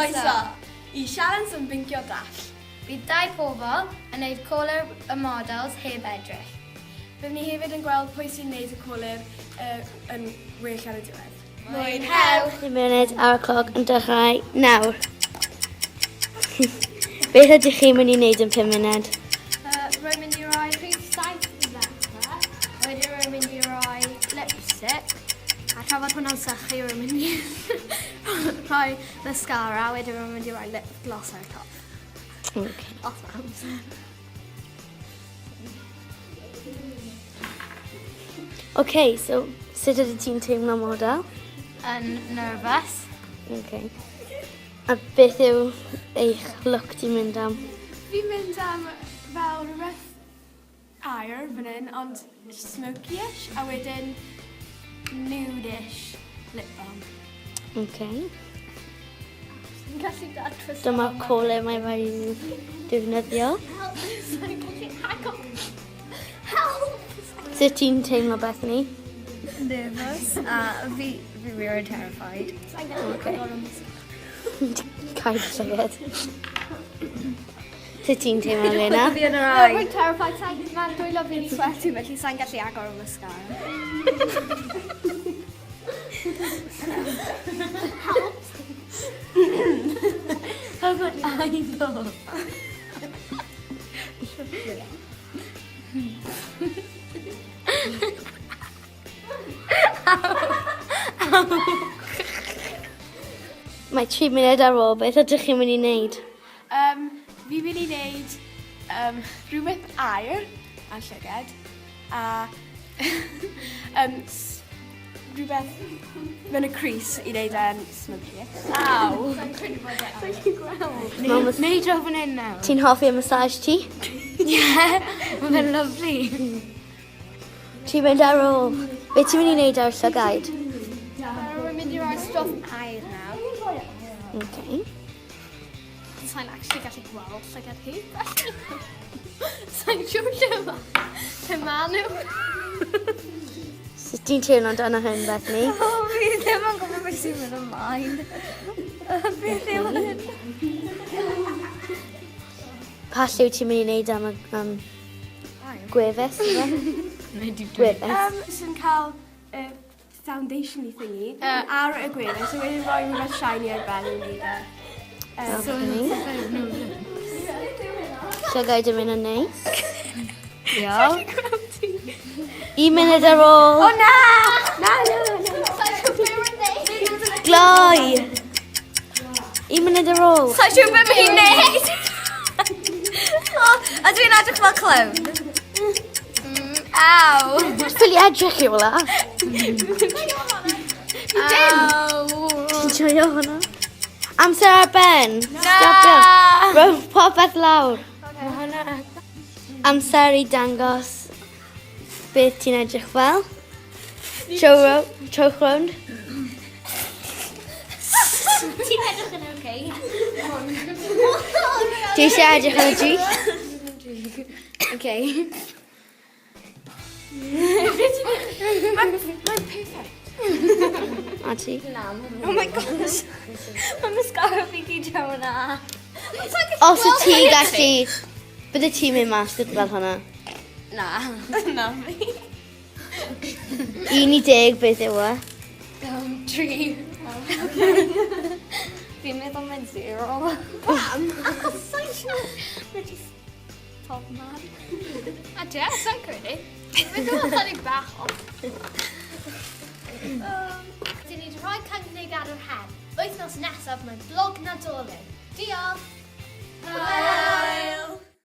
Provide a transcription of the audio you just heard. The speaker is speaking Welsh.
Croeso i Sialens yn Bincio Dall. Bydd dau pobl yn neud colur y models heb edrych. Byddwn ni hefyd yn gweld pwy sy'n neud y colur uh, yn well ar y diwedd. Mwynhewch! 5 munud ar y cloc yn dechrau nawr. Beth ydych chi'n mynd i wneud yn 5 munud? Uh, rwy'n mynd i roi rhif 7 i ddechrau. Wedyn rwy'n mynd i roi lipstick. A tra fod hwnna'n sychu, rwy'n mynd i rhoi mascara. Wedyn rwy'n mynd i roi lip gloss ar y top. Okay. Off amser. OK, so sut ydy ti'n teimlo model? Yn nervous. OK. A beth yw eich look ti'n mynd am? Fi'n mynd am fel rhywbeth aur fan hyn, ond smoky-ish, a wedyn nude-ish lip balm. OK. Fi'n gallu dadfys. Dyma'r cole mae rhaid i ni defnyddio. Help! Sa'n gallu agor. Help! Sut ti'n teimlo, Bethany? Nervous. A fi, fi wir yn terrified. Sa'n gallu agor y Cael llygad. Sut ti'n teimlo, Lena? Fi yn yr eye. Rwy'n terrified. Sa'n Mae'n dwylo fi'n sweaty, felly sa'n gallu agor y mascara. Help! How about I know? Mae 3 munud ar ôl, beth ydych chi'n mynd i wneud? Um, fi mynd i wneud um, rhywbeth aur a llyged a um, rhywbeth mewn y crease i wneud e'n smoky. Aw! Sa'n credu bod e Sa'n gallu gweld. Neud o fan hyn nawr. Ti'n hoffi y massage ti? Ie, mae fe'n lyfli. Ti'n mynd ar ôl. Be ti'n mynd i wneud ar llygaid? Rwy'n mynd i roi stwff aur nawr. Okay. Sa'n actually gallu gweld llygad hi, felly. Sa'n siŵr lle ma, lle ma nhw. Sut ti'n teimlo amdano hyn, Bethany? O, fi ddim yn gwybod beth sy'n mynd ymlaen. Beth yw hyn? Pa lliw ti'n mynd i wneud am y gwefus? Gwefus. Sy'n cael y foundation-y thingy ar y gwefus, so wedyn rhoi rhywbeth shiny ar ben i wneud e. Llygaid yn mynd yn neis. Diolch. Un munud ar ôl. O na! Na, na, na. Gloi! Un munud ar ôl. Sa'n siŵr beth mae hi'n neud. A dwi'n edrych fel clown. Aw. Ffili edrych i wla. Aw. Ti'n joio hwnna? Amser ar ben. Stopio. Rhowch popeth lawr. Amser i dangos beth ti'n edrych fel. Trowch rownd. Ti'n edrych yn okay. Ti eisiau edrych ar y drych? Okay. Mae'n perfect. A ti? Oh my gosh. Mae mascara fi gyd draw yna. Os y ti gallu... Bydde ti'n mynd mas gyda fel hwnna? Na. Na fi. 1 i 10 beth yw e? 3. Fi'n meddwl mae'n 0. Pam? Achos sa'n siŵr. Mae jyst top man. A ie, sa'n credu. Mae'n dod chydig bach off. Dyn ni wedi rhoi cynnig ar yr her. Wythnos nesaf mae blog Nadolig. Diolch! Hwyl!